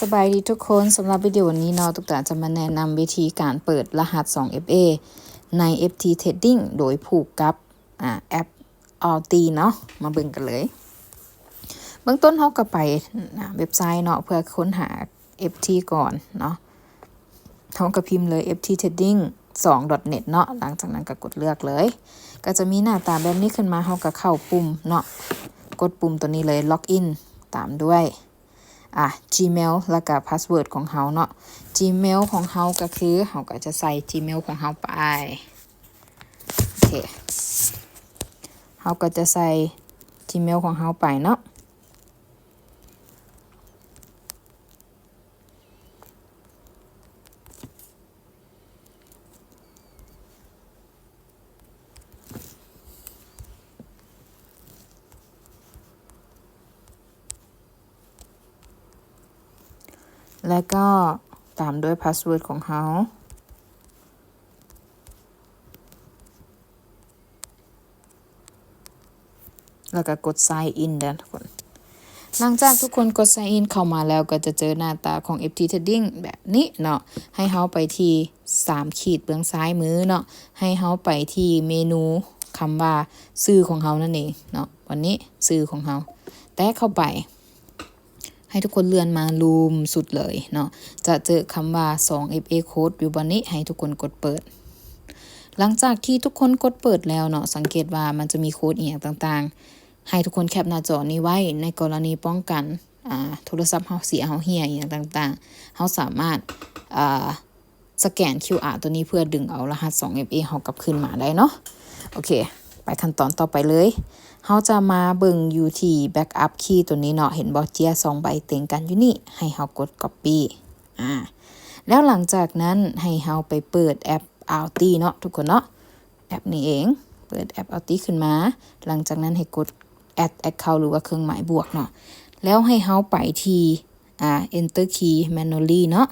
ສະບາຍດີທຸກຄົນ, ສຳລັບວິດີໂອນີ້ເນາະ ຕຸກຕາຈະມາແນະນຳວິທີການເປີດລະຫັດສອງເອັຟເອໃນ ເອັຟທີ Trading ໂດຍຜູກກັບ ອາ ແອັບ Alti ເນາະ. ມາເບິ່ງກັນເລີຍ. ເບື້ອງຕົ້ນເຮົາກໍໄປ ອາ ເວັບໄຊເນາະ ເພື່ອຄົ້ນຫາ ເອັຟທີ ກ່ອນເນາະ. ເຮົາກໍພິມເລີຍ ເອັຟທີ Trading ສອງ .net ເນາະ. ຫຼັງຈາກນັ້ນກໍກົດເລືອກເລີຍ, ກໍຈະມີໜ້າຕາແບບນີ້ຂຶ້ນມາ. ເຮົາກໍເຂົ້າປຸ່ມເນາະ, ກົດປຸ່ມຕົວນີ້ເລີຍ Login ຕາມດ້ວຍ ອາ Gmail ແລ້ວກໍ password ຂອງເຮົາເນາະ. Gmail ຂອງເຮົາກໍຄື ເຮົາກໍຈະໃສ່ Gmail ຂອງເຮົາໄປ. ໂອເຄ ເຮົາກໍຈະໃສ່ Gmail ຂອງເຮົາໄປເນາະ. ແລ້ວກໍຕາມດ້ວຍ password ຂອງເຮົາ. ແລ້ວກໍກົດ Sign In ເດີທຸກຄົນ. ຫຼັງຈາກທຸກຄົນກົດ Sign In ເຂົ້າມາແລ້ວ ກໍຈະເຈີໜ້າຕາຂອງ ເອັຟທີ Trading ແບບນີ້ເນາະ. ໃຫ້ເຮົາໄປທີ່ສາມຂີດເບື້ອງຊ້າຍມືເນາະ, ໃຫ້ເຮົາໄປທີ່ເມນູຄຳວ່າຊື່ຂອງເຮົານັ້ນເອງເນາະ. ວັນນີ້ຊື່ຂອງເຮົາ ແຕະເຂົ້າໄປ. ໃຫ້ທຸກຄົນເລື່ອນມາລຸ່ມສຸດເລີຍເນາະ, ຈະເຈີຄຳວ່າ ສອງເອັຟເອ Code ຢູ່ບ່ອນນີ້, ໃຫ້ທຸກຄົນກົດເປີດ. ຫຼັງຈາກທີ່ທຸກຄົນກົດເປີດແລ້ວເນາະ, ສັງເກດວ່າມັນຈະມີໂຄດອີ່ຫຍັງຕ່າງໆ, ໃຫ້ທຸກຄົນແຄປໜ້າຈໍນີ້ໄວ້. ໃນກໍລະນີປ້ອງກັນ ອາ ໂທລະສັບເຮົາເສຍ ເຮົາເຫຍ ອີ່ຫຍັງຕ່າງໆ, ເຮົາສາມາດ ອາ ສະແກນຄິວອາຕົວນີ້ເພື່ອດຶງເອົາລະຫັດສອງເອັຟເອເຮົາກັບຄືນມາໄດ້ເນາະ. ໂອເຄ ໄປຂັ້ນຕອນຕໍ່ໄປເລີຍ. ເຮົາຈະມາເບິ່ງຢູ່ທີ່ Backup Key ຕົວນີ້ເນາະ, ເຫັນບໍ່ ເຈ້ຍສອງໃບຕຽງກັນຢູ່ນີ້, ໃຫ້ເຮົາກົດ Copy ອາ ແລ້ວຫຼັງຈາກນັ້ນໃຫ້ເຮົາໄປເປີດແອັບ Alti ເນາະ ທຸກຄົນເນາະ, ແອັບນີ້ເອງ. ເປີດແອັບ Alti ຂຶ້ນມາ, ຫຼັງຈາກນັ້ນໃຫ້ກົດ Add Account ຫຼືວ່າເຄື່ອງໝາຍບວກເນາະ, ແລ້ວໃຫ້ເຮົາໄປທີ່ ອາ Enter Key Manually ເນາະ.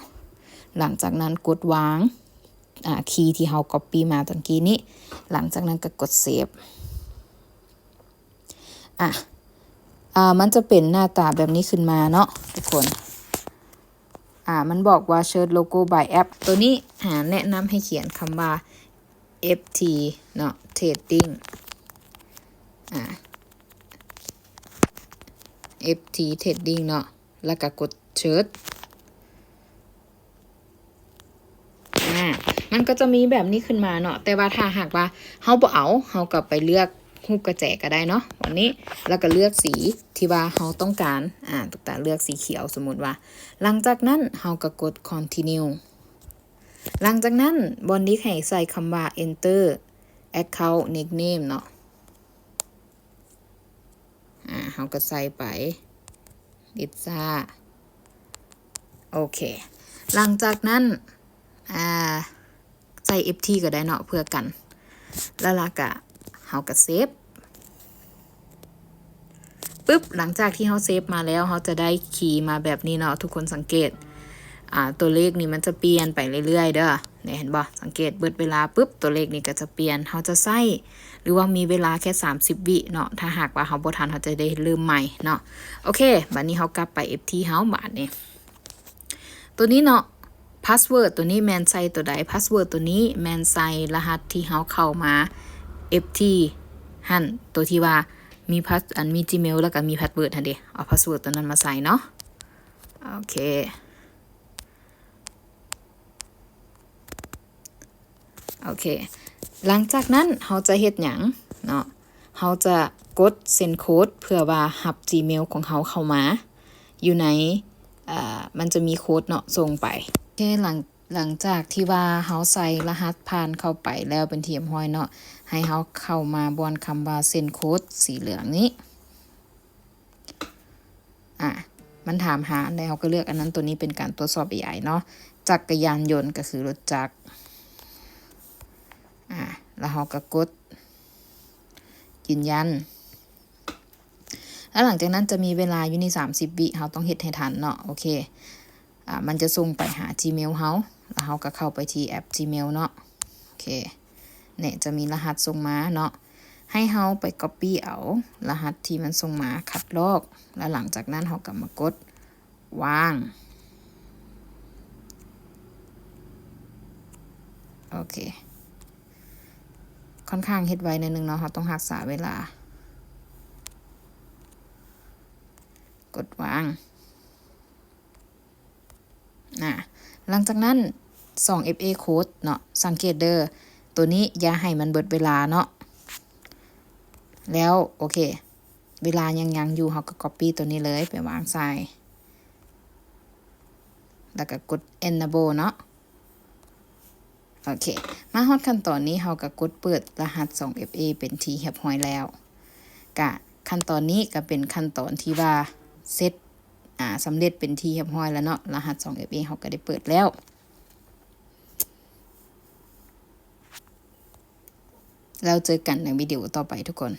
ຫຼັງຈາກນັ້ນກົດວາງ ອາ key ທີ່ເຮົາ copy ມາຕອນກີ້ນີ້, ຫຼັງຈາກນັ້ນກໍກົດ Save. ອາ ອາ ມັນຈະເປັນໜ້າຕາແບບນີ້ຂຶ້ນມາເນາະທຸກຄົນ. ອາ ມັນບອກວ່າ Search Logo by App ຕົວນີ້ ອາ ແນະນຳໃຫ້ຂຽນຄຳວ່າ ເອັຟທີ ເນາະ Trading ອາ ເອັຟທີ Trading ເນາະ. ແລ້ວກໍກົດ Search. ອາ ມັນກໍຈະມີແບບນີ້ຂຶ້ນມາເນາະ, ແຕ່ວ່າຖ້າຫາກວ່າເຮົາບໍ່ເອົາ, ເຮົາກໍໄປເລືອກຮູບກະແຈກໍໄດ້ເນາະ ອັນນີ້, ແລ້ວກໍເລືອກສີທີ່ວ່າເຮົາຕ້ອງການ. ອາ ຕຸກຕາເລືອກສີຂຽວ ສົມມຸດວ່າ. ຫຼັງຈາກນັ້ນເຮົາກໍກົດ Continue. ຫຼັງຈາກນັ້ນ ບ່ອນນີ້ໃຫ້ໃສ່ຄຳວ່າ Enter Account Nickname ເນາະ. ອາ ເຮົາກໍໃສ່ໄປ ລິດຊາ. ໂອເຄ ຫຼັງຈາກນັ້ນ ອາ ໃສ່ ເອັຟທີ ກໍໄດ້ເນາະ ເພື່ອກັນ. ແລ້ວລະກະ ເຮົາກໍ Save ປຶບ. ຫຼັງຈາກທີ່ເຮົາ Save ມາແລ້ວ ເຮົາຈະໄດ້ຄີມາແບບນີ້ເນາະ, ທຸກຄົນສັງເກດ ອາ ຕົວເລກນີ້ມັນຈະປ່ຽນໄປເລື້ອຍໆເດີ. ນີ້ເຫັນບໍ່? ສັງເກດເບິດເວລາປຶບ ຕົວເລກນີ້ກໍຈະປ່ຽນ. ເຮົາຈະໃຊ້ ຫຼືວ່າມີເວລາແຄ່ສາມສິບວິເນາະ, ຖ້າຫາກວ່າເຮົາບໍ່ທັນ ເຮົາຈະໄດ້ເລີ່ມໃໝ່ເນາະ. ໂອເຄ ບາດນີ້ເຮົາກັບໄປ ເອັຟທີ ເຮົາບາດນີ້. ຕົວນີ້ເນາະ password ຕົວນີ້ແມ່ນໃສ່ຕົວໃດ? Password ຕົວນີ້ແມ່ນໃສ່ລະຫັດທີ່ເຮົາເຂົ້າມາ ເອັຟທີ ຫັ້ນ, ຕົວທີ່ວ່າມີ pass ອັນມີ Gmail ແລ້ວກໍມີ password ຫັ້ນເດ. ເອົາ password ຕົວນັ້ນມາໃສ່ເນາະ. ໂອເຄ ໂອເຄ ຫຼັງຈາກນັ້ນເຮົາຈະເຮັດຫຍັງເນາະ? ເຮົາຈະກົດ Send Code ເພື່ອວ່າຮັບ Gmail ຂອງເຮົາເຂົ້າມາຢູ່ໃນ ເອີ ມັນຈະມີໂຄດເນາະ ສົ່ງໄປ. ໂອເຄ ຫຼັງ ຫຼັງຈາກທີ່ວ່າເຮົາໃສ່ລະຫັດຜ່ານເຂົ້າໄປແລ້ວເປັນທີ່ຮຽບຮ້ອຍເນາະ, ໃຫ້ເຮົາເຂົ້າມາບ່ອນຄຳວ່າ Send Code ສີເຫຼືອງນີ້. ອາ ມັນຖາມຫາອັນໃດ ເຮົາກໍເລືອກອັນນັ້ນ. ຕົວນີ້ເປັນການຕົວຈສອບ ເອໄອ ເນາະ, ຈັກກະຍານຍົນກໍຄືລົດຈັກ. ອາ ແລ້ວເຮົາກໍກົດຢືນຢັນ. ແລ້ວຫຼັງຈາກນັ້ນຈະມີເວລາຢູ່ນີ້ສາມສິບວິ, ເຮົາຕ້ອງເຮັດໃຫ້ທັນເນາະ. ໂອເຄ ອາ ມັນຈະສົ່ງໄປຫາ Gmail ເຮົາ, ແລ້ວເຮົາກໍເຂົ້າໄປທີ່ແອັບ Gmail ເນາະ. ໂອເຄ ນີ້ຈະມີລະຫັດສົ່ງມາເນາະ, ໃຫ້ເຮົາໄປ copy ເອົາລະຫັດທີ່ມັນສົ່ງມາ, ຄັດລອກ, ແລ້ວຫຼັງຈາກນັ້ນເຮົາກໍມາກົດວາງ. ໂອເຄ ຄ່ອນຂ້າງເຮັດໄວໜ້ອຍໜຶ່ງເນາະ ເຮົາຕ້ອງຮັກສາເວລາ. ກົດວາງ. ອາ ຫຼັງຈາກນັ້ນ ສອງເອັຟເອ ໂຄດເນາະ ສັງເກດເດີ ໂຕນີ້ຢ່າໃຫ້ມັນເບິດເວລາເນາະ. ແລ້ວ ໂອເຄ ເວລາຍັງ ຍັງຢູ່ ເຮົາກໍກັອບປີ້ໂຕນີ້ເລີຍໄປວາງໃສ່ ແລ້ວກໍກົດ enable ເນາະ. ໂອເຄ ມາຮອດຂັ້ນຕອນນີ້ ເຮົາກໍກົດເປີດລະຫັດ ສອງເອັຟເອ ເປັນທີ່ຮຽບຮ້ອຍແລ້ວ. ກະຂັ້ນຕອນນີ້ກໍເປັນຂັ້ນຕອນທີ່ວ່າເສັດ ອາ ສຳເລັດເປັນທີ່ຮຽບຮ້ອຍແລ້ວເນາະ. ລະຫັດ ສອງເອັຟເອ ເຮົາກໍໄດ້ເປີດແລ້ວ. ແລ້ວເຈີກັນໃນວິດີໂອຕໍ່ໄປທຸກຄົນ.